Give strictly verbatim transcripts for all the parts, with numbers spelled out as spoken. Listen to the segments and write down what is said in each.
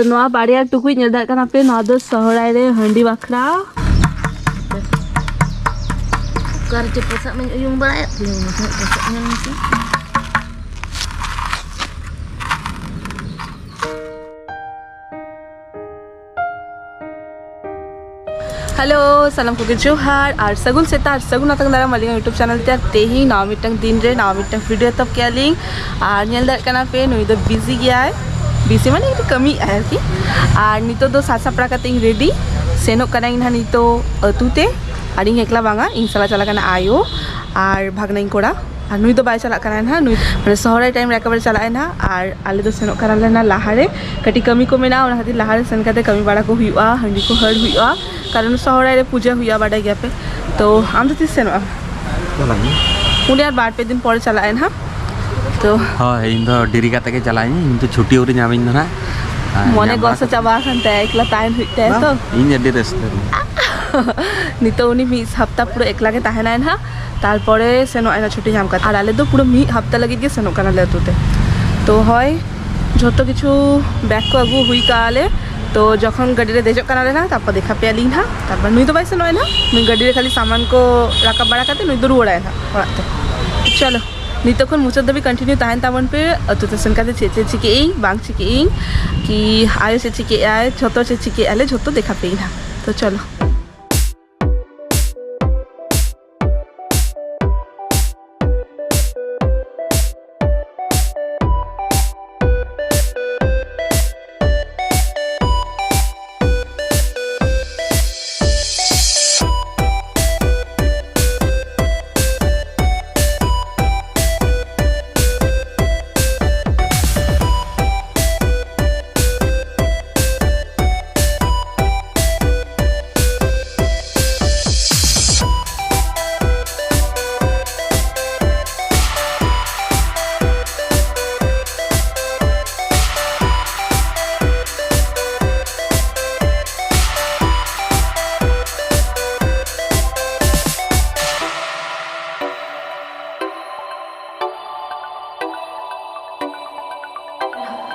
ᱱᱚᱣᱟ ᱵᱟᱨᱭᱟ ᱴᱩᱠᱩᱡ ᱧᱮᱞ ᱫᱟᱲᱮᱭᱟᱜ ᱠᱟᱱᱟ ᱯᱮ, ᱱᱚᱣᱟ ᱫᱚ ᱥᱚᱦᱨᱟᱭ ᱨᱮ ᱦᱟᱺᱰᱤ ᱵᱟᱠᱷᱨᱟ᱾ ᱚᱠᱟᱨᱮ ᱪᱚ ᱯᱚᱥᱟᱜ ᱢᱟᱧ ᱩᱭᱩᱝ ᱵᱟᱲᱟᱭᱮᱫ ᱛᱟᱹᱞᱤᱧ, ᱢᱟᱥᱮ ᱯᱚᱥᱟᱜ ᱧᱮᱞ ᱢᱮᱥᱮ᱾ ᱦᱮᱞᱳ, ᱥᱟᱱᱟᱢ ᱠᱚᱜᱮ ᱡᱚᱦᱟᱨ ᱟᱨ ᱥᱟᱹᱜᱩᱱ ᱥᱮᱛᱟᱜ ᱟᱨ ᱥᱟᱹᱜᱩᱱ ᱟᱛᱟᱝ ᱫᱟᱨᱟᱢ ᱟᱹᱞᱤᱧᱟᱜ YouTube ᱪᱮᱱᱮᱞ ᱛᱮ᱾ ᱟᱨ ᱛᱮᱦᱮᱧ ᱱᱟᱣᱟ ᱢᱤᱫᱴᱟᱝ ᱫᱤᱱ ᱨᱮ ᱱᱟᱣᱟ ᱢᱤᱫᱴᱟᱝ ᱵᱷᱤᱰᱤᱭᱳ ᱮᱛᱚᱦᱚᱵ ᱠᱮᱜᱼᱟ ᱞᱤᱧ᱾ ᱟᱨ ᱧᱮᱞ ᱫᱟᱲᱮᱭᱟᱜ ᱠᱟᱱᱟ ᱯᱮ, ᱱᱩᱭ ᱫᱚ ᱵᱤᱡᱤ ᱜᱮᱭᱟᱭ, ᱵᱤᱡᱤ ᱢᱟᱱᱮ ᱮᱠᱴᱩ ᱠᱟᱹᱢᱤᱭᱮᱫᱼᱟᱭ ᱟᱨᱠᱤ᱾ ᱟᱨ ᱱᱤᱛᱚᱜ ᱫᱚ ᱥᱟᱡ ᱥᱟᱯᱲᱟᱣ ᱠᱟᱛᱮ ᱤᱧ ᱨᱮᱰᱤ, ᱥᱮᱱᱚᱜ ᱠᱟᱱᱟᱧ ᱱᱟᱦᱟᱜ ᱱᱤᱛᱚᱜ ᱟᱹᱛᱩ ᱛᱮ᱾ ᱟᱨ ᱤᱧ ᱮᱠᱞᱟ ᱵᱟᱝᱟ, ᱤᱧ ᱥᱟᱞᱟᱜ ᱪᱟᱞᱟᱜ ᱠᱟᱱᱟ ᱟᱭᱳ ᱟᱨ ᱵᱷᱟᱜᱽᱱᱟᱧ ᱠᱚᱲᱟ᱾ ᱟᱨ ᱱᱩᱭ ᱫᱚ ᱵᱟᱭ ᱪᱟᱞᱟᱜ ᱠᱟᱱᱟ ᱱᱟᱦᱟᱜ, ᱱᱩᱭ ᱢᱟᱱᱮ ᱥᱚᱦᱨᱟᱭ ᱴᱟᱭᱤᱢ ᱨᱮ ᱮᱠᱮᱵᱟᱨᱮ ᱪᱟᱞᱟᱜ ᱟᱭ ᱱᱟᱦᱟᱜ᱾ ᱟᱨ ᱟᱞᱮ ᱫᱚ ᱥᱮᱱᱚᱜ ᱠᱟᱱᱟᱞᱮ ᱱᱟᱦᱟᱜ ᱞᱟᱦᱟᱨᱮ, ᱠᱟᱹᱴᱤᱡ ᱠᱟᱹᱢᱤ ᱠᱚ ᱢᱮᱱᱟᱜᱼᱟ, ᱚᱱᱟ ᱠᱷᱟᱹᱛᱤᱨ ᱞᱟᱦᱟᱨᱮ ᱥᱮᱱ ᱠᱟᱛᱮ ᱠᱟᱹᱢᱤ ᱵᱟᱲᱟ ᱠᱚ ᱦᱩᱭᱩᱜᱼᱟ, ᱦᱟᱺᱰᱤ ᱠᱚ ᱦᱟᱹᱨ ᱦᱩᱭᱩᱜᱼᱟ, ᱠᱟᱨᱚᱱ ᱥᱚᱦᱨᱟᱭ ᱨᱮ ᱯᱩᱡᱟᱹ ᱦᱩᱭᱩᱜᱼᱟ, ᱵᱟᱰᱟᱭ ᱜᱮᱭᱟᱯᱮ᱾ ᱛᱚ ᱟᱢ ᱫᱚ ᱛᱤᱥ ᱥᱮᱱᱚᱜᱼᱟ? ᱪᱟᱞᱟᱜ ᱟᱹᱧ᱾ ᱩᱱᱤ ᱟᱨ ᱵᱟᱨ ᱯᱮ ᱫᱤᱱ ᱯᱚᱨᱮ ᱪᱟᱞᱟᱜ ᱟᱭ ᱱᱟᱦᱟᱜ᱾ ᱛᱚ ᱦᱳᱭ, ᱤᱧ ᱫᱚ ᱰᱮᱨᱤ ᱠᱟᱛᱮ ᱜᱮ ᱪᱟᱞᱟᱜ ᱟᱹᱧ, ᱤᱧ ᱫᱚ ᱪᱷᱩᱴᱤ ᱟᱹᱣᱨᱤ ᱧᱟᱢᱤᱧ ᱫᱚ ᱱᱟᱦᱟᱜ᱾ ᱟᱨ ᱢᱚᱱᱮ ᱧᱟᱢ ᱵᱟᱲᱟ ᱜᱚᱥᱚ ᱠᱟᱛᱮ ᱪᱟᱵᱟ ᱟᱠᱟᱱ ᱛᱟᱭᱟ ᱮᱠᱞᱟ ᱛᱟᱦᱮᱱ ᱦᱩᱭᱩᱜ ᱛᱟᱭᱟ ᱵᱟᱝ, ᱛᱚ᱾ ᱤᱧ ᱟᱹᱰᱤ ᱨᱟᱹᱥᱠᱟᱹ ᱨᱮ᱾ ᱱᱤᱛᱚᱜ ᱩᱱᱤ ᱢᱤᱫ ᱦᱟᱯᱛᱟ ᱯᱩᱨᱟᱹ ᱮᱠᱞᱟ ᱜᱮ ᱛᱟᱦᱮᱱᱟᱭ ᱱᱟᱦᱟᱜ, ᱛᱟᱨᱯᱚᱨᱮ ᱥᱮᱱᱚᱜ ᱟᱭ ᱱᱟᱦᱟᱜ ᱪᱷᱩᱴᱤ ᱧᱟᱢ ᱠᱟᱛᱮ᱾ ᱟᱨ ᱟᱞᱮ ᱫᱚ ᱯᱩᱨᱟᱹ ᱢᱤᱫ ᱦᱟᱯᱛᱟ ᱞᱟᱹᱜᱤᱫ ᱜᱮ ᱥᱮᱱᱚᱜ ᱠᱟᱱᱟᱞᱮ ᱟᱹᱛᱩ ᱛᱮ᱾ ᱛᱚ ᱦᱳᱭ, ᱡᱷᱚᱛᱚ ᱠᱤᱪᱷᱩ ᱵᱮᱜᱽ ᱠᱚ ᱟᱹᱜᱩ ᱦᱩᱭ ᱠᱟᱜᱼᱟ ᱞᱮ᱾ ᱛᱚ ᱡᱚᱠᱷᱚᱱ ᱜᱟᱹᱰᱤ ᱨᱮ ᱫᱮᱡᱚᱜ ᱠᱟᱱᱟᱞᱮ ᱱᱟᱦᱟᱜ, ᱛᱟᱨᱯᱚᱨ ᱫᱮᱠᱷᱟ ᱯᱮᱭᱟᱞᱤᱧ ᱱᱟᱦᱟᱜ᱾ ᱛᱟᱨᱯᱚᱨ ᱱᱩᱭ ᱫᱚ ᱵᱟᱭ ᱥᱮᱱᱚᱜ ᱟᱭ ᱱᱟᱦᱟᱜ, ᱱᱩᱭ ᱜᱟᱹᱰᱤ ᱨᱮ ᱠᱷᱟᱹᱞᱤ ᱥᱟᱢᱟᱱ ᱠᱚ ᱨᱟᱠᱟᱵ ᱵᱟᱲᱟ ᱠᱟᱛᱮ ᱱᱩᱭ ᱫᱚ ᱨᱩᱣᱟᱹᱲᱟᱭ ᱱᱟᱦᱟᱜ ᱚᱲᱟᱜ ᱛᱮ᱾ ᱪᱚᱞᱚ, ᱱᱤᱛᱚᱜ ᱠᱷᱚᱱ ᱢᱩᱪᱟᱹᱫ ᱫᱷᱟᱹᱵᱤᱡ ᱠᱚᱱᱴᱤᱱᱤᱭᱩ ᱛᱟᱦᱮᱱ ᱛᱟᱵᱚᱱ ᱯᱮ᱾ ᱟᱹᱛᱩ ᱛᱮ ᱥᱮᱱ ᱠᱟᱛᱮ ᱪᱮᱫ ᱪᱮᱫ ᱪᱤᱠᱟᱹᱜ ᱟᱹᱧ ᱵᱟᱝ ᱪᱤᱠᱟᱹᱜ ᱟᱹᱧ, ᱠᱤ ᱟᱭᱳ ᱪᱮᱫ ᱪᱤᱠᱟᱹᱜ ᱟᱭ, ᱡᱷᱚᱛᱚ ᱪᱮᱫ ᱪᱤᱠᱟᱹᱜ ᱟᱞᱮ, ᱡᱷᱚᱛᱚ ᱫᱮᱠᱷᱟ ᱯᱮᱭᱟᱧ ᱱᱟᱦᱟᱜ᱾ ᱛᱚ ᱪᱚᱞᱚ᱾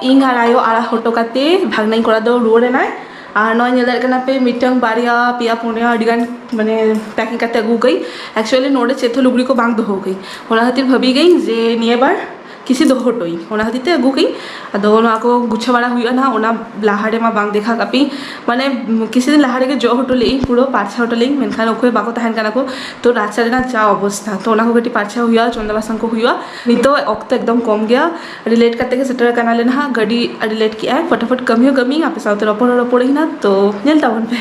ᱤᱧ ᱟᱨ ᱟᱭᱳ ᱟᱲᱟᱜ ᱦᱚᱴᱚ ᱠᱟᱛᱮ ᱵᱷᱟᱜᱽᱱᱟᱧ ᱠᱚᱲᱟ ᱫᱚ ᱨᱩᱣᱟᱹᱲ ᱮᱱᱟᱭ᱾ ᱟᱨ ᱱᱚᱜᱼᱚᱭ ᱧᱮᱞ ᱫᱟᱲᱮᱭᱟᱜ ᱠᱟᱱᱟ ᱯᱮ, ᱢᱤᱫᱴᱟᱝ, ᱵᱟᱨᱭᱟ, ᱯᱮᱭᱟ, ᱯᱩᱱᱭᱟ, ᱟᱹᱰᱤ ᱜᱟᱱ ᱢᱟᱱᱮ packing ᱠᱟᱛᱮ ᱟᱹᱜᱩ ᱠᱟᱹᱧ᱾ Actually ᱱᱚᱰᱮ ᱪᱮᱫ ᱦᱚᱸ ᱞᱩᱜᱽᱲᱤ ᱠᱚ ᱵᱟᱝ ᱫᱚᱦᱚ ᱠᱟᱹᱧ, ᱚᱱᱟ ᱠᱷᱟᱹᱛᱤᱨ ᱵᱷᱟᱹᱵᱤ ᱜᱟᱹᱧ ᱡᱮ ᱱᱤᱭᱟᱹ ᱵᱟᱨ ᱠᱤᱪᱷᱤ ᱫᱚᱦᱚ ᱦᱚᱴᱚᱭᱤᱧ, ᱚᱱᱟ ᱠᱷᱟᱹᱛᱤᱨ ᱛᱮ ᱟᱹᱜᱩ ᱠᱟᱹᱧ᱾ ᱟᱫᱚ ᱱᱚᱣᱟ ᱠᱚ ᱜᱩᱪᱷᱟᱹ ᱵᱟᱲᱟ ᱦᱩᱭᱩᱜᱼᱟ ᱱᱟᱦᱟᱜ, ᱚᱱᱟ ᱞᱟᱦᱟ ᱨᱮᱢᱟ ᱵᱟᱝ ᱫᱮᱠᱷᱟ ᱠᱟᱜ ᱯᱮ, ᱢᱟᱱᱮ ᱠᱤᱪᱷᱩ ᱫᱤᱱ ᱞᱟᱦᱟ ᱨᱮᱜᱮ ᱡᱚᱜ ᱦᱚᱴᱚ ᱞᱮᱫᱟᱹᱧ, ᱯᱩᱨᱟᱹ ᱯᱟᱨᱪᱷᱟ ᱦᱚᱴᱚ ᱞᱮᱫᱟᱹᱧ, ᱢᱮᱱᱠᱷᱟᱱ ᱚᱠᱚᱭ ᱵᱟᱠᱚ ᱛᱟᱦᱮᱱ ᱠᱟᱱᱟ ᱠᱚ᱾ ᱛᱚ ᱨᱟᱪᱟ ᱨᱮᱱᱟᱜ ᱡᱟ ᱚᱵᱚᱥᱛᱷᱟ, ᱛᱚ ᱚᱱᱟ ᱠᱚ ᱠᱟᱹᱴᱤᱡ ᱯᱟᱨᱪᱷᱟ ᱦᱩᱭᱩᱜᱼᱟ, ᱪᱚᱸᱫᱟ ᱵᱟᱥᱟᱝ ᱠᱚ ᱦᱩᱭᱩᱜᱼᱟ᱾ ᱱᱤᱛᱚᱜ ᱚᱠᱛᱚ ᱮᱠᱫᱚᱢ ᱠᱚᱢ ᱜᱮᱭᱟ, ᱟᱹᱰᱤ late ᱠᱟᱛᱮ ᱜᱮ ᱥᱮᱴᱮᱨ ᱟᱠᱟᱱᱟᱞᱮ ᱱᱟᱦᱟᱜ, ᱜᱟᱹᱰᱤ ᱟᱹᱰᱤ late ᱠᱮᱜᱼᱟᱭ, ᱯᱷᱚᱴᱟᱯᱷᱚᱴ ᱠᱟᱹᱢᱤ ᱦᱚᱸ ᱠᱟᱹᱢᱤ, ᱟᱯᱮ ᱥᱟᱶᱛᱮ ᱨᱚᱯᱚᱲ ᱦᱚᱸ ᱨᱚᱯᱚᱲ ᱦᱩᱭᱱᱟ, ᱛᱚ ᱧᱮᱞ ᱛᱟᱵᱚᱱ ᱯᱮ᱾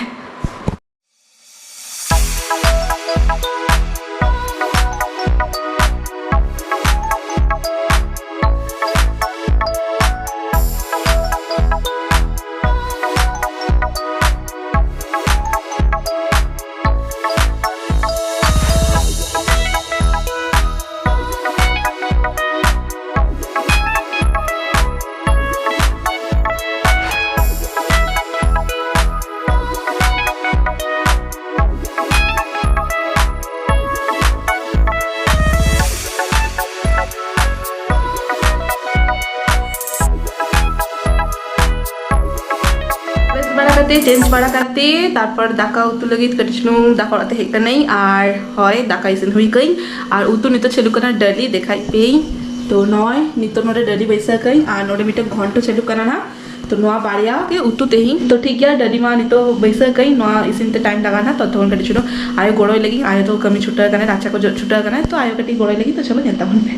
ᱵᱮᱥ ᱵᱟᱲᱟ ᱠᱟᱛᱮ, change ᱵᱟᱲᱟ ᱠᱟᱛᱮ, ᱛᱟᱨᱯᱚᱨ ᱫᱟᱠᱟ ᱩᱛᱩ ᱞᱟᱹᱜᱤᱫ ᱠᱟᱹᱴᱤᱡ ᱪᱩᱞᱩᱝ ᱫᱟᱠᱟ ᱚᱲᱟᱜ ᱛᱮ ᱦᱮᱡ ᱠᱟᱹᱱᱟᱹᱧ᱾ ᱟᱨ ᱦᱳᱭ, ᱫᱟᱠᱟ ᱤᱥᱤᱱ ᱦᱩᱭ ᱠᱟᱹᱧ᱾ ᱟᱨ ᱩᱛᱩ ᱱᱤᱛᱚᱜ ᱪᱟᱹᱞᱩᱜ ᱠᱟᱱᱟ ᱰᱟᱹᱞᱤ, ᱫᱮᱠᱷᱟᱭ ᱯᱮᱭᱟᱹᱧ᱾ ᱛᱚ ᱱᱚᱜᱼᱚᱭ ᱱᱤᱛᱚᱜ ᱱᱚᱰᱮ ᱰᱟᱹᱞᱤ ᱵᱟᱹᱭᱥᱟᱹᱣ ᱠᱟᱹᱧ, ᱟᱨ ᱱᱚᱰᱮ ᱢᱤᱫᱴᱮᱱ ᱜᱷᱚᱱᱴᱚ ᱪᱟᱹᱞᱩᱜ ᱠᱟᱱᱟ ᱱᱟᱦᱟᱜ᱾ ᱛᱚ ᱱᱚᱣᱟ ᱵᱟᱨᱭᱟ ᱜᱮ ᱩᱛᱩ ᱛᱮᱦᱮᱧ᱾ ᱛᱚ ᱴᱷᱤᱠ ᱜᱮᱭᱟ, ᱰᱟᱹᱞᱤ ᱢᱟ ᱱᱤᱛᱚᱜ ᱵᱟᱹᱭᱥᱟᱹᱣ ᱠᱟᱹᱧ, ᱱᱚᱣᱟ ᱤᱥᱤᱱ ᱛᱮ time ᱞᱟᱜᱟᱜᱼᱟ ᱱᱟᱦᱟᱜ᱾ ᱛᱚᱛᱚᱠᱷᱚᱱ ᱠᱟᱹᱴᱤᱡ ᱪᱩᱞᱩᱝ ᱟᱭᱳ ᱜᱚᱲᱚᱭ ᱞᱟᱹᱜᱤᱫ, ᱟᱭᱳ ᱫᱚ ᱠᱟᱹᱢᱤ ᱪᱷᱩᱴᱟᱹᱣ ᱠᱟᱱᱟᱭ, ᱨᱟᱪᱟ ᱠᱚ ᱡᱚᱜ ᱪᱷᱩᱴᱟᱹᱣ ᱠᱟᱱᱟᱭ᱾ ᱛᱚ ᱟᱭᱳ ᱠᱟᱹᱴᱤᱡ ᱜᱚᱲᱚᱭ ᱞᱟᱹᱜᱤᱫ, ᱛᱚ ᱪᱚᱞᱚ ᱧᱮᱞ ᱛᱟᱵᱚᱱ ᱯᱮ᱾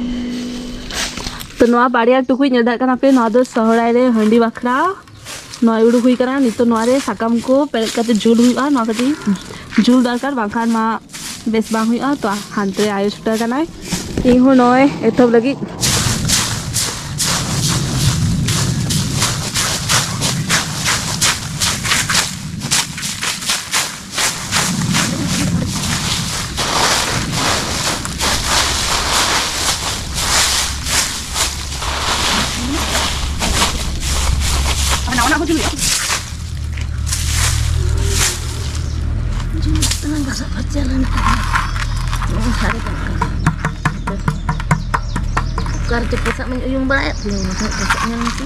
ᱛᱚ ᱱᱚᱣᱟ ᱵᱟᱨᱭᱟ ᱴᱩᱠᱩᱡ ᱧᱮᱞ ᱫᱟᱲᱮᱭᱟᱜ ᱠᱟᱱᱟ ᱯᱮ, ᱱᱚᱣᱟ ᱫᱚ ᱥᱚᱦᱨᱟᱭ ᱨᱮ ᱦᱟᱺᱰᱤ ᱵᱟᱠᱷᱨᱟ ᱱᱚᱣᱟ ᱩᱰᱩᱠ ᱦᱩᱭ ᱠᱟᱱᱟ᱾ ᱱᱤᱛᱚᱜ ᱱᱚᱣᱟ ᱨᱮ ᱥᱟᱠᱟᱢ ᱠᱚ ᱯᱮᱨᱮᱡ ᱠᱟᱛᱮ ᱡᱩᱞ ᱦᱩᱭᱩᱜᱼᱟ᱾ ᱱᱚᱣᱟ ᱠᱟᱹᱴᱤᱡ ᱡᱩᱞ ᱫᱚᱨᱠᱟᱨ, ᱵᱟᱝᱠᱷᱟᱱ ᱢᱟ ᱵᱮᱥ ᱵᱟᱝ ᱦᱩᱭᱩᱜᱼᱟ᱾ ᱛᱚ ᱦᱟᱱᱛᱮ ᱨᱮ ᱟᱭᱳ ᱪᱷᱩᱴᱟᱹᱣ ᱠᱟᱱᱟᱭ, ᱤᱧ ᱦᱚᱸ ᱱᱚᱜᱼᱚᱭ ᱮᱛᱚᱦᱚᱵ ᱞᱟᱹᱜᱤᱫ᱾ ᱚᱠᱟ ᱨᱮᱪᱚ ᱯᱚᱥᱟᱜ ᱢᱟᱧ ᱩᱭᱩᱝ ᱵᱟᱲᱟᱭᱮᱫ, ᱞᱟᱹᱭ ᱢᱮ ᱦᱟᱸᱜ, ᱯᱚᱥᱟᱜ ᱧᱮᱞ ᱢᱮᱥᱮ᱾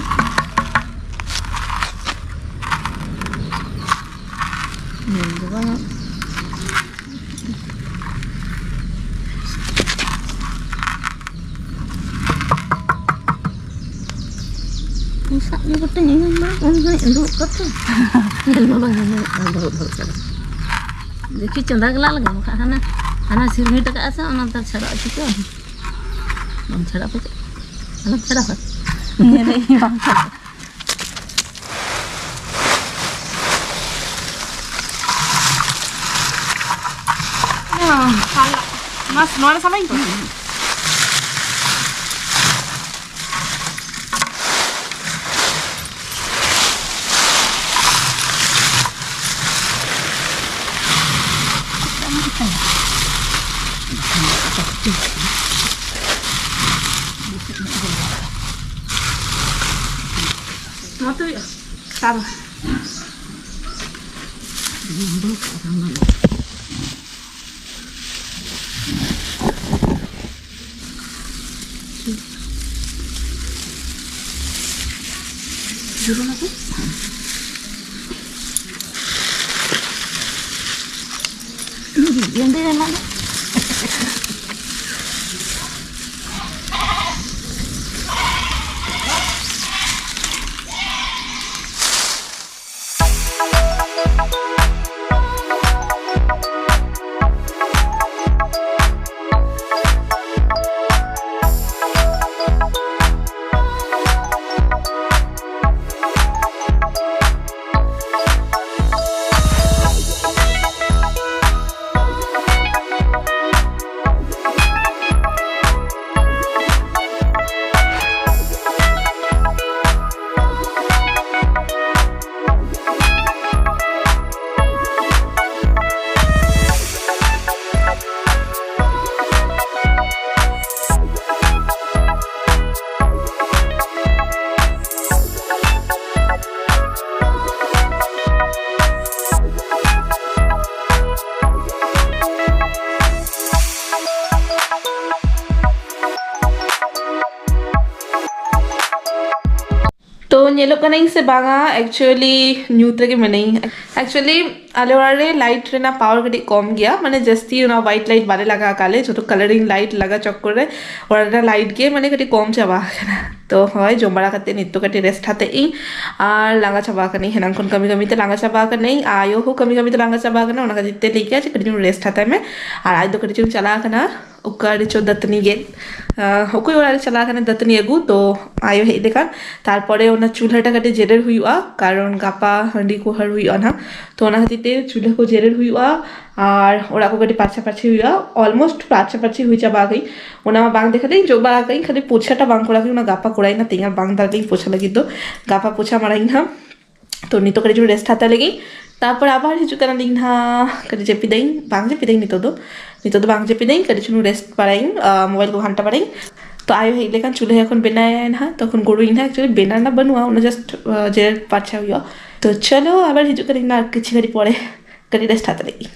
ᱧᱮᱞ ᱫᱚ ᱵᱟᱝ᱾ ᱯᱚᱥᱟᱜ ᱜᱮ ᱵᱚᱴᱮ ᱧᱮᱞ ᱵᱟᱲᱟ, ᱩᱱ ᱦᱚᱸᱭ ᱩᱰᱩᱠ ᱠᱟᱛᱮ᱾ ᱧᱮᱞ ᱢᱟ ᱵᱟᱝ ᱧᱮᱞ ᱧᱟᱢᱚᱜ ᱠᱟᱱ, ᱫᱩᱲᱩᱵ ᱫᱩᱲᱩᱵ ᱠᱟᱱᱟ᱾ ᱫᱮᱠᱷᱤ ᱪᱚᱸᱫᱟ ᱜᱮᱞᱟᱜ ᱞᱟᱜᱟᱣ ᱠᱟᱜ, ᱦᱟᱱᱟ, ᱦᱟᱱᱟ ᱥᱤᱨᱢᱤᱴ ᱟᱠᱟᱫᱼᱟ ᱥᱮ, ᱚᱱᱟ ᱫᱚ ᱪᱷᱟᱲᱟᱜᱼᱟ ᱪᱤᱠᱟᱹ? ᱵᱟᱝ ᱪᱷᱟᱲᱟᱜᱼᱟ ᱯᱟᱪᱮᱫ? ᱟᱞᱚᱢ ᱪᱷᱟᱲᱟᱣᱟ᱾ ᱧᱮᱞᱮ ᱤᱧ ᱵᱟᱝ ᱪᱷᱟᱲᱟᱜᱼᱟ᱾ ᱢᱟᱥ ᱱᱚᱣᱟ ᱨᱮ ᱥᱟᱱᱟᱧ ᱠᱟᱱᱟ᱾ ᱱᱚᱛᱮ ᱦᱩᱭᱩᱜᱼᱟ᱾ ᱛᱟᱵᱟ᱾ ᱡᱩᱞᱩᱜ ᱟᱠᱚ᱾ ᱜᱮᱸᱫᱮ ᱨᱮᱱᱟᱜ ᱫᱚ᱾ ᱧᱮᱞᱚᱜ ᱠᱟᱹᱱᱟᱹᱧ ᱥᱮ ᱵᱟᱝᱟ? Actually ᱧᱩᱛ ᱨᱮᱜᱮ ᱢᱮᱱᱟᱹᱧ᱾ Actually ᱟᱞᱮ ᱚᱲᱟᱜ ᱨᱮ light ᱨᱮᱱᱟᱜ power ᱠᱟᱹᱴᱤᱡ ᱠᱚᱢ ᱜᱮᱭᱟ, ᱢᱟᱱᱮ ᱡᱟᱹᱥᱛᱤ ᱚᱱᱟ white light ᱵᱟᱞᱮ ᱞᱟᱜᱟᱣ ᱟᱠᱟᱫ ᱞᱮ, ᱡᱷᱚᱛᱚ colouring light ᱞᱟᱜᱟ ᱪᱚᱠᱠᱚᱨ ᱨᱮ ᱚᱲᱟᱜ ᱨᱮᱱᱟᱜ light ᱜᱮ ᱢᱟᱱᱮ ᱠᱟᱹᱴᱤᱡ ᱠᱚᱢ ᱪᱟᱵᱟ ᱟᱠᱟᱱᱟ᱾ ᱛᱚ ᱦᱳᱭ, ᱡᱚᱢ ᱵᱟᱲᱟ ᱠᱟᱛᱮ ᱱᱤᱛᱚᱜ ᱠᱟᱹᱴᱤᱡ rest ᱦᱟᱛᱮ ᱤᱧ, ᱟᱨ ᱞᱟᱸᱜᱟ ᱪᱟᱵᱟ ᱟᱠᱟᱱᱟᱹᱧ, ᱦᱮᱱᱟᱝ ᱠᱷᱚᱱ ᱠᱟᱹᱢᱤ ᱠᱟᱹᱢᱤ ᱛᱮ ᱞᱟᱸᱜᱟ ᱪᱟᱵᱟ ᱟᱠᱟᱱᱟᱹᱧ, ᱟᱭᱳ ᱦᱚᱸ ᱠᱟᱹᱢᱤ ᱠᱟᱹᱢᱤ ᱛᱮ ᱞᱟᱸᱜᱟ ᱪᱟᱵᱟ ᱟᱠᱟᱱᱟ, ᱚᱱᱟ ᱠᱷᱟᱹᱛᱤᱨ ᱛᱮ ᱞᱟᱹᱭ ᱠᱮᱜᱼᱟ ᱡᱮ ᱠᱟᱹᱴᱤᱡ ᱪᱩᱞᱩᱝ rest ᱦᱟᱛᱟᱭ ᱢᱮ᱾ ᱟᱨ ᱟᱡ ᱫᱚ ᱠᱟᱹᱴᱤᱡ ᱪᱩᱞᱩᱝ ᱪᱟᱞᱟᱣ ᱟᱠᱟᱱᱟ ᱚᱠᱟ ᱨᱮᱪᱚ ᱫᱟᱹᱛᱟᱹᱱᱤ ᱜᱮᱫ, ᱟᱸ, ᱚᱠᱚᱭ ᱚᱲᱟᱜ ᱨᱮ ᱪᱟᱞᱟᱣ ᱟᱠᱟᱱᱟ ᱫᱟᱹᱛᱟᱹᱱᱤ ᱟᱹᱜᱩ, ᱛᱚ ᱟᱭᱳ ᱦᱮᱡ ᱞᱮᱠᱷᱟᱱ ᱛᱟᱨᱯᱚᱨᱮ ᱚᱱᱟ ᱪᱩᱞᱦᱟᱹᱴᱟ ᱠᱟᱹᱴᱤᱡ ᱡᱮᱨᱮᱲ ᱦᱩᱭᱩᱜᱼᱟ, ᱠᱟᱨᱚᱱ ᱜᱟᱯᱟ ᱦᱟᱺᱰᱤ ᱠᱚ ᱦᱟᱹᱨ ᱦᱩᱭᱩᱜᱼᱟ ᱱᱟᱦᱟᱜ᱾ ᱛᱚ ᱚᱱᱟ ᱠᱷᱟᱹᱛᱤᱨ ᱛᱮ ᱪᱩᱞᱦᱟᱹ ᱠᱚ ᱡᱮᱨᱮᱲ ᱦᱩᱭᱩᱜᱼᱟ ᱟᱨ ᱚᱲᱟᱜ ᱠᱚ ᱠᱟᱹᱴᱤᱡ ᱯᱟᱨᱪᱟ ᱯᱟᱨᱪᱤ ᱦᱩᱭᱩᱜᱼᱟ᱾ Almost ᱯᱟᱨᱪᱟ ᱯᱟᱨᱪᱤ ᱦᱩᱭ ᱪᱟᱵᱟ ᱟᱠᱟᱜ ᱟᱹᱧ, ᱚᱱᱟ ᱢᱟ ᱵᱟᱝ ᱫᱮᱠᱷᱟᱣ ᱫᱟᱹᱧ, ᱡᱚᱜ ᱵᱟᱲᱟ ᱟᱠᱟᱜ ᱟᱹᱧ, ᱠᱷᱟᱹᱞᱤ ᱯᱳᱪᱷᱟᱴᱟ ᱵᱟᱝ ᱠᱚᱨᱟᱣ ᱦᱩᱭ, ᱚᱱᱟ ᱜᱟᱯᱟ ᱠᱚᱨᱟᱣ ᱤᱧ ᱱᱟᱦᱟᱜ, ᱛᱮᱦᱮᱧ ᱟᱨ ᱵᱟᱝ ᱫᱟᱲᱮᱭᱟᱜ ᱟᱹᱧ ᱯᱳᱪᱷᱟ ᱞᱟᱹᱜᱤᱫ ᱫᱚ, ᱜᱟᱯᱟ ᱯᱳᱪᱷᱟ ᱢᱟᱲᱟᱝ ᱤᱧ ᱱᱟᱦᱟᱜ᱾ ᱛᱚ ᱱᱤᱛᱚᱜ ᱠᱟᱹᱴᱤᱡ ᱪᱩᱞᱩᱝ rest ᱦᱟᱛᱟᱣ ᱞᱟᱹᱜᱤᱫ, ᱛᱟᱨᱯᱚᱨ ᱟᱵᱟᱨ ᱦᱤᱡᱩᱜ ᱠᱟᱱᱟᱞᱤᱧ ᱱᱟᱦᱟᱜ, ᱠᱟᱹᱴᱤᱡ ᱡᱟᱹᱯᱤᱫᱟᱹᱧ, ᱵᱟᱝ ᱡᱟᱹᱯᱤᱫᱟᱹᱧ ᱱᱤᱛᱚᱜ ᱫᱚ, ᱱᱤᱛᱚᱜ ᱫᱚ ᱵᱟᱝ ᱡᱟᱹᱯᱤᱫᱟᱹᱧ, ᱠᱟᱹᱴᱤᱡ ᱪᱩᱞᱩᱝ rest ᱵᱟᱲᱟᱭᱟᱹᱧ, ᱟᱸ, mobile ᱠᱚ ᱜᱷᱟᱱᱴᱟ ᱵᱟᱲᱟᱭᱟᱹᱧ᱾ ᱛᱚ ᱟᱭᱳ ᱦᱮᱡ ᱞᱮᱠᱷᱟᱱ ᱪᱩᱞᱦᱟᱹ ᱮᱠᱷᱚᱱ ᱵᱮᱱᱟᱣ ᱟᱭ ᱱᱟᱦᱟᱜ, ᱛᱚᱠᱷᱚᱱ ᱜᱚᱲᱚᱭᱟᱹᱧ ᱱᱟᱦᱟᱜ᱾ Actually ᱵᱮᱱᱟᱣ ᱨᱮᱱᱟᱜ ᱵᱟᱹᱱᱩᱜᱼᱟ, ᱚᱱᱟ just, ᱟᱸ, ᱡᱮᱨᱮᱲ ᱯᱟᱨᱪᱟ ᱦᱩᱭᱩᱜᱼᱟ᱾ ᱛᱚ ᱪᱚᱞᱚ ᱟᱵᱟᱨ ᱦᱤᱡᱩᱜ ᱠᱟᱹᱱᱟᱹᱧ ᱱᱟᱦᱟᱜ ᱠᱤᱪᱷᱩ ᱜᱷᱟᱹᱲᱤᱡ ᱯᱚᱨᱮ, ᱠᱟᱹᱴᱤᱡ rest ᱦᱟᱛᱟᱣ ᱞᱟᱹᱜᱤᱫ᱾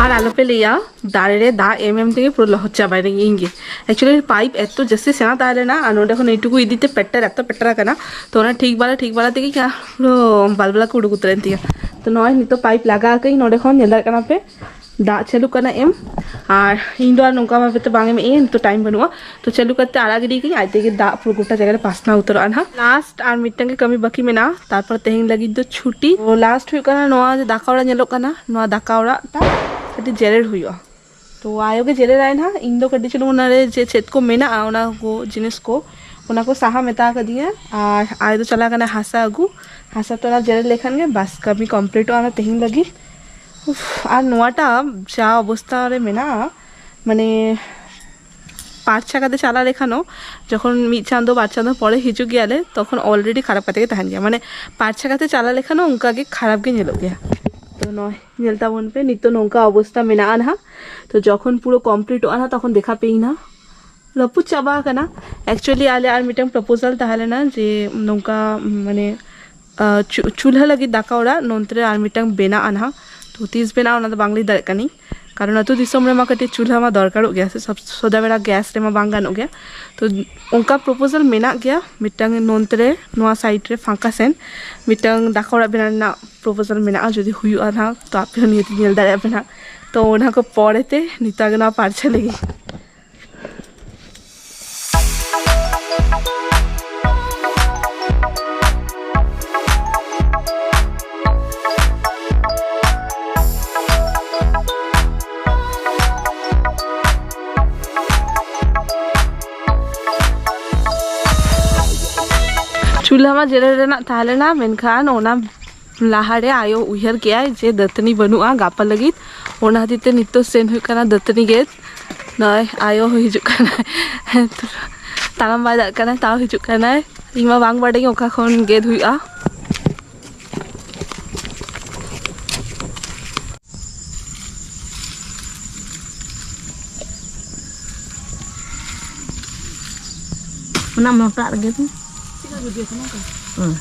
ᱟᱨ ᱟᱞᱚᱯᱮ ᱞᱟᱹᱭᱟ, ᱫᱟᱨᱮ ᱨᱮ ᱫᱟᱜ ᱮᱢ ᱮᱢ ᱛᱮᱜᱮ ᱯᱩᱨᱟᱹ ᱞᱚᱦᱚᱫ ᱪᱟᱵᱟᱭᱮᱱᱟᱹᱧ ᱤᱧ ᱜᱮ᱾ Actually pipe ᱮᱛᱚ ᱡᱟᱹᱥᱛᱤ ᱥᱮᱬᱟ ᱛᱟᱦᱮᱸ ᱞᱮᱱᱟ, ᱟᱨ ᱱᱚᱸᱰᱮ ᱠᱷᱚᱱ ᱮᱭᱴᱩᱠᱩ ᱤᱫᱤ ᱛᱮ ᱯᱮᱴᱮᱨ, ᱮᱛᱚ ᱯᱮᱴᱮᱨ ᱟᱠᱟᱱᱟ᱾ ᱛᱚ ᱚᱱᱟ ᱴᱷᱤᱠ ᱵᱟᱲᱟ ᱴᱷᱤᱠ ᱵᱟᱲᱟ ᱛᱮᱜᱮ ᱤᱧᱟᱹᱜ ᱯᱩᱨᱟᱹ ᱵᱟᱞᱵᱟᱞᱟ ᱠᱚ ᱩᱰᱩᱠ ᱩᱛᱟᱹᱨᱮᱱ ᱛᱤᱧᱟ᱾ ᱛᱚ ᱱᱚᱜᱼᱚᱭ ᱱᱤᱛᱚᱜ pipe ᱞᱟᱜᱟ ᱟᱠᱟᱜ ᱟᱹᱧ ᱱᱚᱸᱰᱮ ᱠᱷᱚᱱ, ᱧᱮᱞ ᱫᱟᱲᱮᱭᱟᱜ ᱠᱟᱱᱟ ᱯᱮ ᱫᱟᱜ ᱪᱟᱹᱞᱩᱜ ᱠᱟᱱᱟ ᱮᱢ᱾ ᱟᱨ ᱤᱧ ᱫᱚ ᱟᱨ ᱱᱚᱝᱠᱟ ᱵᱷᱟᱵᱮ ᱛᱮ ᱵᱟᱝ ᱮᱢ ᱮᱫ ᱟᱹᱧ, ᱱᱤᱛᱚᱜ time ᱵᱟᱹᱱᱩᱜᱼᱟ᱾ ᱛᱚ ᱪᱟᱹᱞᱩ ᱠᱟᱛᱮ ᱟᱲᱟᱜ ᱜᱤᱰᱤ ᱠᱟᱜ ᱟᱹᱧ, ᱟᱡ ᱛᱮᱜᱮ ᱫᱟᱜ ᱯᱩᱨᱟᱹ ᱜᱚᱴᱟ ᱡᱟᱭᱜᱟ ᱨᱮ ᱯᱟᱥᱱᱟᱣ ᱩᱛᱟᱹᱨᱚᱜᱼᱟ ᱱᱟᱦᱟᱜ᱾ Last ᱟᱨ ᱢᱤᱫᱴᱟᱝ ᱜᱮ ᱠᱟᱹᱢᱤ ᱵᱟᱹᱠᱤ ᱢᱮᱱᱟᱜᱼᱟ, ᱛᱟᱨᱯᱚᱨ ᱛᱮᱦᱮᱧ ᱞᱟᱹᱜᱤᱫ ᱫᱚ ᱪᱷᱩᱴᱤ᱾ ᱛᱚ last ᱦᱩᱭᱩᱜ ᱠᱟᱱᱟ ᱱᱚᱣᱟ ᱡᱮ ᱫᱟᱠᱟ ᱚᱲᱟᱜ ᱧᱮᱞᱚᱜ ᱠᱟᱱᱟ, ᱱᱚᱣᱟ ᱫᱟᱠᱟ ᱚᱲᱟᱜ ᱴᱟ ᱠᱟᱹᱴᱤᱡ ᱡᱮᱨᱮᱲ ᱦᱩᱭᱩᱜᱼᱟ᱾ ᱛᱚ ᱟᱭᱳ ᱜᱮ ᱡᱮᱨᱮᱲᱟᱭ ᱱᱟᱦᱟᱜ, ᱤᱧ ᱫᱚ ᱠᱟᱹᱴᱤᱡ ᱪᱩᱞᱩᱝ ᱚᱱᱟᱨᱮ ᱡᱮ ᱪᱮᱫ ᱠᱚ ᱢᱮᱱᱟᱜᱼᱟ ᱚᱱᱟ ᱠᱚ ᱡᱤᱱᱤᱥ ᱠᱚ, ᱚᱱᱟ ᱠᱚ ᱥᱟᱦᱟ ᱢᱮᱛᱟ ᱟᱠᱟᱫᱤᱧᱟ᱾ ᱟᱨ ᱟᱭᱳ ᱫᱚ ᱪᱟᱞᱟᱣ ᱠᱟᱱᱟ ᱦᱟᱥᱟ ᱟᱹᱜᱩ, ᱦᱟᱥᱟ ᱛᱚᱨᱟ ᱡᱮᱨᱮᱲ ᱞᱮᱠᱷᱟᱱ ᱜᱮ ᱵᱟᱥ ᱠᱟᱹᱢᱤ ᱠᱚᱢᱯᱞᱤᱴᱚᱜᱼᱟ ᱚᱱᱟ ᱛᱮᱦᱮᱧ ᱞᱟᱹᱜᱤᱫ᱾ ᱩᱯᱷ, ᱟᱨ ᱱᱚᱣᱟᱴᱟᱜ ᱡᱟ ᱚᱵᱚᱥᱛᱟ ᱨᱮ ᱢᱮᱱᱟᱜᱼᱟ, ᱢᱟᱱᱮ ᱯᱟᱨᱪᱟ ᱠᱟᱛᱮ ᱪᱟᱞᱟᱣ ᱞᱮᱠᱷᱟᱱ ᱦᱚᱸ, ᱡᱚᱠᱷᱚᱱ ᱢᱤᱫ ᱪᱟᱸᱫᱚ ᱵᱟᱨ ᱪᱟᱸᱫᱚ ᱯᱚᱨᱮ ᱦᱤᱡᱩᱜ ᱜᱮᱭᱟᱞᱮ, ᱛᱚᱠᱷᱚᱱ already ᱠᱷᱟᱨᱟᱯ ᱠᱟᱛᱮ ᱜᱮ ᱛᱟᱦᱮᱱ ᱜᱮᱭᱟ᱾ ᱢᱟᱱᱮ ᱯᱟᱨᱪᱟ ᱠᱟᱛᱮ ᱪᱟᱞᱟᱣ ᱞᱮᱠᱷᱟᱱ ᱦᱚᱸ ᱚᱱᱠᱟ ᱜᱮ ᱠᱷᱟᱨᱟᱯ ᱜᱮ ᱧᱮᱞᱚᱜ ᱜᱮᱭᱟ᱾ ᱛᱚ ᱱᱚᱜᱼᱚᱭ ᱧᱮᱞ ᱛᱟᱵᱚᱱ ᱯᱮ, ᱱᱤᱛᱚᱜ ᱱᱚᱝᱠᱟ ᱚᱵᱚᱥᱛᱟ ᱢᱮᱱᱟᱜᱼᱟ ᱱᱟᱦᱟᱜ᱾ ᱛᱚ ᱡᱚᱠᱷᱚᱱ ᱯᱩᱨᱟᱹ ᱠᱚᱢᱯᱞᱤᱴᱚᱜᱼᱟ ᱱᱟᱦᱟᱜ, ᱛᱚᱠᱷᱚᱱ ᱫᱮᱠᱷᱟ ᱯᱮᱭᱟᱹᱧ ᱱᱟᱦᱟᱜ᱾ ᱨᱟᱹᱯᱩᱫ ᱪᱟᱵᱟ ᱟᱠᱟᱱᱟ᱾ Actually ᱟᱞᱮ ᱟᱨ ᱢᱤᱫᱴᱟᱝ proposal ᱛᱟᱦᱮᱸ ᱞᱮᱱᱟ ᱡᱮ ᱱᱚᱝᱠᱟ ᱢᱟᱱᱮ ᱟᱸ, ᱪᱩ- ᱪᱩᱞᱦᱟᱹ ᱞᱟᱹᱜᱤᱫ ᱫᱟᱠᱟ ᱚᱲᱟᱜ ᱱᱚᱱᱛᱮ ᱨᱮ ᱟᱨ ᱢᱤᱫᱴᱟᱝ ᱵᱮᱱᱟᱜᱼᱟ ᱱᱟᱦᱟᱜ᱾ ᱛᱚ ᱛᱤᱥ ᱵᱮᱱᱟᱜᱼᱟ ᱚᱱᱟ ᱫᱚ ᱵᱟᱝ ᱞᱟᱹᱭ ᱫᱟᱲᱮᱭᱟᱜ ᱠᱟᱹᱱᱟᱹᱧ, ᱠᱟᱨᱚᱱ ᱟᱹᱛᱩ ᱫᱤᱥᱚᱢ ᱨᱮᱢᱟ ᱠᱟᱹᱴᱤᱡ ᱪᱩᱞᱦᱟᱹ ᱢᱟ ᱫᱚᱨᱠᱟᱨᱚᱜ ᱜᱮᱭᱟ ᱥᱮ, ᱥᱚᱵ- ᱥᱚᱫᱟ ᱵᱮᱲᱟ ᱜᱮᱥ ᱨᱮᱢᱟ ᱵᱟᱝ ᱜᱟᱱᱚᱜ ᱜᱮᱭᱟ᱾ ᱛᱚ ᱚᱱᱠᱟ proposal ᱢᱮᱱᱟᱜ ᱜᱮᱭᱟ ᱢᱤᱫᱴᱟᱝ ᱱᱚᱱᱛᱮ ᱨᱮ, ᱱᱚᱣᱟ side ᱨᱮ ᱯᱷᱟᱸᱠᱟ ᱥᱮᱱ ᱢᱤᱫᱴᱟᱝ ᱫᱟᱠᱟ ᱚᱲᱟᱜ ᱵᱮᱱᱟᱣ ᱨᱮᱱᱟᱜ proposal ᱢᱮᱱᱟᱜᱼᱟ᱾ ᱡᱩᱫᱤ ᱦᱩᱭᱩᱜᱼᱟ ᱱᱟᱦᱟᱜ ᱛᱚ ᱟᱯᱮ ᱦᱚᱸ ᱱᱤᱭᱟᱹ ᱧᱮᱞ ᱫᱟᱲᱮᱭᱟᱜᱼᱟ ᱯᱮ ᱱᱟᱦᱟᱜ᱾ ᱛᱚ ᱚᱱᱟ ᱠᱚ ᱯᱚᱨᱮᱛᱮ ᱱᱤᱛᱚᱜ ᱜᱮ ᱱᱚᱣᱟ ᱯᱟᱨᱪᱷᱟ ᱞᱟᱹᱜᱤᱫ᱾ ᱪᱩᱞᱦᱟᱹ ᱢᱟ ᱡᱮᱨᱮᱲ ᱨᱮᱱᱟᱜ ᱛᱟᱦᱮᱸ ᱞᱮᱱᱟ, ᱢᱮᱱᱠᱷᱟᱱ ᱚᱱᱟ ᱞᱟᱦᱟᱨᱮ ᱟᱭᱳ ᱩᱭᱦᱟᱹᱨ ᱠᱮᱜᱼᱟᱭ ᱡᱮ ᱫᱟᱹᱛᱟᱹᱱᱤ ᱵᱟᱹᱱᱩᱜᱼᱟ ᱜᱟᱯᱟ ᱞᱟᱹᱜᱤᱫ, ᱚᱱᱟ ᱠᱷᱟᱹᱛᱤᱨ ᱛᱮ ᱱᱤᱛᱚᱜ ᱥᱮᱱ ᱦᱩᱭᱩᱜ ᱠᱟᱱᱟ ᱫᱟᱹᱛᱟᱹᱱᱤ ᱜᱮᱫ᱾ ᱱᱚᱜᱼᱚᱭ ᱟᱭᱳ ᱦᱚᱸ ᱦᱤᱡᱩᱜ ᱠᱟᱱᱟᱭ᱾ ᱛᱟᱲᱟᱢ ᱵᱟᱭ ᱫᱟᱲᱮᱭᱟᱜ ᱠᱟᱱᱟ, ᱛᱟᱣ ᱦᱤᱡᱩᱜ ᱠᱟᱱᱟᱭ᱾ ᱤᱧ ᱢᱟ ᱵᱟᱝ ᱵᱟᱰᱟᱭᱟᱹᱧ ᱚᱠᱟ ᱠᱷᱚᱱ ᱜᱮᱫ ᱦᱩᱭᱩᱜᱼᱟ᱾ ᱚᱱᱟ ᱢᱚᱴᱟᱜ ᱨᱮᱜᱮ ᱫᱚ᱾ ᱦᱮᱸ᱾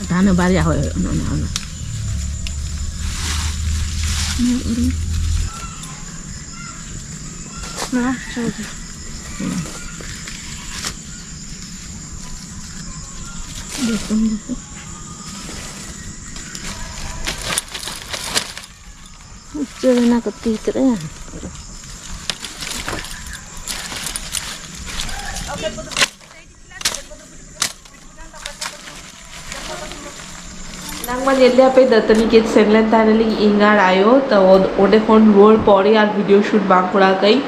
ᱦᱟᱱᱮ ᱵᱟᱨᱭᱟ, ᱦᱳᱭ, ᱦᱳᱭ, ᱚᱱᱟ, ᱚᱱᱟ, ᱚᱱᱟ᱾ ᱱᱚᱣᱟ ᱪᱷᱚ ᱜᱮ᱾ ᱦᱮᱸ᱾ ᱡᱚᱛᱚᱱ ᱫᱚᱠᱚ᱾ ᱩᱪᱟᱹᱲ ᱮᱱᱟ ᱠᱚ ᱛᱤ ᱠᱚᱨᱮ᱾ ᱮᱱᱟᱝ ᱢᱟ ᱧᱮᱞ ᱞᱮᱭᱟ ᱯᱮ ᱫᱟᱹᱛᱟᱹᱱᱤ ᱜᱮᱫ ᱥᱮᱱ ᱞᱮᱱ ᱛᱟᱦᱮᱱᱟᱞᱤᱧ ᱤᱧ ᱟᱨ ᱟᱭᱳ, ᱛᱚ ᱚᱸᱰᱮ ᱠᱷᱚᱱ ᱨᱩᱣᱟᱹᱲ ᱯᱚᱨᱮ ᱟᱨ video shoot ᱵᱟᱝ ᱠᱚᱨᱟᱣ ᱠᱟᱹᱧ᱾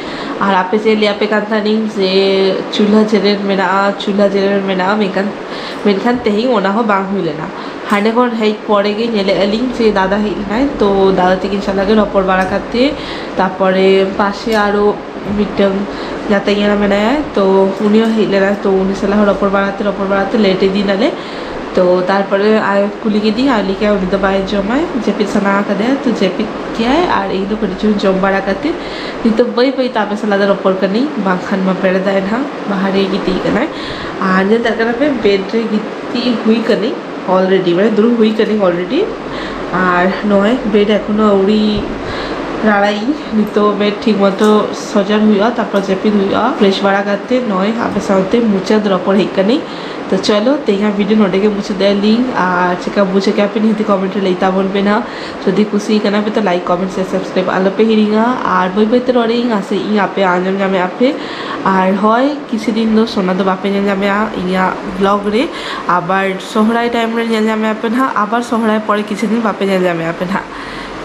ᱟᱨ ᱟᱯᱮ ᱪᱮᱫ ᱞᱟᱹᱭ ᱟᱯᱮ ᱠᱟᱱ ᱛᱟᱦᱮᱱᱤᱧ ᱡᱮ ᱪᱩᱞᱦᱟᱹ ᱡᱮᱨᱮᱲ ᱢᱮᱱᱟᱜᱼᱟ, ᱪᱩᱞᱦᱟᱹ ᱡᱮᱨᱮᱲ ᱢᱮᱱᱟᱜᱼᱟ, ᱢᱮᱱᱠᱷᱟᱱ, ᱢᱮᱱᱠᱷᱟᱱ ᱛᱮᱦᱮᱧ ᱚᱱᱟ ᱦᱚᱸ ᱵᱟᱝ ᱦᱩᱭ ᱞᱮᱱᱟ᱾ ᱦᱟᱸᱰᱮ ᱠᱷᱚᱱ ᱦᱮᱡ ᱯᱚᱨᱮ ᱜᱮ ᱧᱮᱞᱮᱫᱼᱟ ᱞᱤᱧ ᱡᱮ ᱫᱟᱫᱟ ᱦᱮᱡ ᱞᱮᱱᱟᱭ, ᱛᱚ ᱫᱟᱫᱟ ᱛᱤᱠᱤᱱ ᱥᱟᱞᱟᱜ ᱜᱮ ᱨᱚᱯᱚᱲ ᱵᱟᱲᱟ ᱠᱟᱛᱮ ᱛᱟᱯᱚᱨᱮ ᱯᱟᱥᱮ ᱟᱨᱚ ᱢᱤᱫᱴᱟᱝ ᱜᱟᱛᱮ ᱜᱮ ᱢᱮᱱᱟᱭᱟ, ᱛᱚ ᱩᱱᱤ ᱦᱚᱸ ᱦᱮᱡ ᱞᱮᱱᱟ᱾ ᱛᱚ ᱩᱱᱤ ᱥᱟᱞᱟᱜ ᱦᱚᱸ ᱨᱚᱯᱚᱲ ᱵᱟᱲᱟᱛᱮ ᱨᱚᱯᱚᱲ ᱵᱟᱲᱟᱛᱮ ᱞᱮᱴ ᱤᱫᱤᱱᱟᱞᱮ᱾ ᱛᱚ ᱛᱟᱨᱯᱚᱨᱮ ᱟᱨ ᱠᱩᱞᱤ ᱠᱮᱫᱤᱧ ᱟᱨ ᱞᱟᱹᱭ ᱠᱮᱫᱟ ᱩᱱᱤ ᱫᱚ ᱵᱟᱭ ᱡᱚᱢᱟᱭ, ᱡᱟᱹᱯᱤᱫ ᱥᱟᱱᱟ ᱟᱠᱟᱫᱮᱭᱟ, ᱛᱚ ᱡᱟᱹᱯᱤᱫ ᱠᱮᱜᱼᱟᱭ᱾ ᱟᱨ ᱤᱧ ᱫᱚ ᱠᱟᱹᱴᱤᱡ ᱪᱩᱞᱩᱝ ᱡᱚᱢ ᱵᱟᱲᱟ ᱠᱟᱛᱮ ᱱᱤᱛᱚᱜ ᱵᱟᱹᱭ ᱵᱟᱹᱭ ᱛᱮ ᱟᱯᱮ ᱥᱟᱞᱟᱜ ᱫᱚ ᱨᱚᱯᱚᱲ ᱠᱟᱹᱱᱟᱹᱧ, ᱵᱟᱝᱠᱷᱟᱱ ᱢᱟ ᱯᱮᱲᱮᱫᱟᱭ ᱱᱟᱦᱟᱜ, ᱵᱟᱦᱨᱮ ᱜᱤᱛᱤᱡ ᱠᱟᱱᱟᱭ᱾ ᱟᱨ ᱧᱮᱞ ᱫᱟᱲᱮᱭᱟᱜ ᱠᱟᱱᱟ ᱯᱮ, ᱵᱮᱰ ᱨᱮ ᱜᱤᱛᱤᱡ ᱦᱩᱭ ᱠᱟᱹᱱᱟᱹᱧ ᱚᱞᱨᱮᱰᱤ, ᱢᱟᱱᱮ ᱫᱩᱲᱩᱵ ᱦᱩᱭ ᱠᱟᱹᱱᱟᱹᱧ ᱚᱞᱨᱮᱰᱤ᱾ ᱟᱨ ᱱᱚᱜᱼᱚᱭ ᱵᱮᱰ ᱮᱠᱷᱚᱱᱳ ᱟᱹᱣᱨᱤ ᱨᱟᱲᱟᱭᱤᱧ, ᱱᱤᱛᱚᱜ ᱵᱮᱰ ᱴᱷᱤᱠ ᱢᱚᱛᱚ ᱥᱚᱡᱚᱨ ᱦᱩᱭᱩᱜᱼᱟ, ᱛᱟᱨᱯᱚᱨ ᱡᱟᱹᱯᱤᱫ ᱦᱩᱭᱩᱜᱼᱟ᱾ ᱯᱷᱨᱮᱥ ᱵᱟᱲᱟ ᱠᱟᱛᱮ ᱱᱚᱜᱼᱚᱭ ᱟᱯᱮ ᱥᱟᱶᱛᱮ ᱢᱩᱪᱟᱹᱫ ᱨᱚᱯᱚᱲ ᱦᱮᱡ ᱠᱟᱹᱱᱟᱹᱧ᱾ ᱛᱚ ᱪᱚᱞᱚ, ᱛᱮᱦᱮᱧᱟᱜ ᱵᱷᱤᱰᱤᱭᱳ ᱱᱚᱰᱮ ᱜᱮ ᱢᱩᱪᱟᱹᱫ ᱮᱫᱟ ᱞᱤᱧ᱾ ᱟᱨ ᱪᱮᱠᱟ ᱵᱩᱡᱷᱟᱹᱣ ᱠᱮᱜᱼᱟ ᱯᱮ, ᱱᱤᱦᱟᱹᱛ ᱠᱚᱢᱮᱱᱴ ᱨᱮ ᱞᱟᱹᱭ ᱛᱟᱵᱚᱱ ᱯᱮ ᱱᱟᱦᱟᱜ᱾ ᱡᱩᱫᱤ ᱠᱩᱥᱤ ᱠᱟᱱᱟ ᱯᱮ ᱛᱚ ᱞᱟᱭᱤᱠ, ᱠᱚᱢᱮᱱᱴ, ᱥᱮ ᱥᱟᱵᱥᱠᱨᱟᱭᱤᱵ ᱟᱞᱚ ᱯᱮ ᱦᱤᱲᱤᱧᱟ᱾ ᱟᱨ ᱵᱟᱹᱭ ᱵᱟᱹᱭ ᱛᱮ ᱨᱚᱲᱤᱧ ᱟᱥᱮ ᱤᱧ ᱟᱯᱮ ᱟᱸᱡᱚᱢ ᱧᱟᱢᱮᱜᱼᱟ ᱯᱮ᱾ ᱟᱨ ᱦᱳᱭ, ᱠᱤᱪᱷᱩ ᱫᱤᱱ ᱫᱚ ᱥᱳᱱᱟ ᱫᱚ ᱵᱟᱯᱮ ᱧᱮᱞ ᱧᱟᱢᱮᱜᱼᱟ ᱤᱧᱟᱹᱜ ᱵᱞᱚᱜ ᱨᱮ᱾ ᱟᱵᱟᱨ ᱥᱚᱦᱨᱟᱭ ᱴᱟᱭᱤᱢ ᱨᱮ ᱧᱮᱞ ᱧᱟᱢᱮᱜᱼᱟ ᱯᱮ ᱱᱟᱦᱟᱜ, ᱟᱵᱟᱨ ᱥᱚᱦᱨᱟᱭ ᱯᱚᱨᱮ ᱠᱤᱪᱷᱩ ᱫᱤᱱ ᱵᱟᱯᱮ ᱧᱮᱞ ᱧᱟᱢᱮᱜᱼᱟ ᱯᱮ ᱱᱟᱦᱟᱜ᱾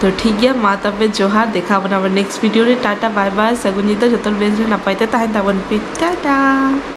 ᱛᱚ ᱴᱷᱤᱠ ᱜᱮᱭᱟ, ᱢᱟ ᱛᱚᱵᱮ ᱡᱚᱦᱟᱨ, ᱫᱮᱠᱷᱟ ᱟᱵᱚᱱ ᱟᱵᱟᱨ ᱱᱮᱠᱥᱴ ᱵᱷᱤᱰᱤᱭᱳ ᱨᱮ᱾ ᱴᱟᱴᱟ, ᱵᱟᱭ ᱵᱟᱭ, ᱥᱟᱹᱜᱩᱱ ᱧᱤᱫᱟᱹ, ᱡᱚᱛᱚ ᱦᱚᱲ ᱵᱮᱥ ᱨᱮ ᱱᱟᱯᱟᱭ ᱛᱮ ᱛᱟᱦᱮᱱ ᱛᱟᱵᱚᱱ ᱯᱮ, ᱴᱟᱴᱟ᱾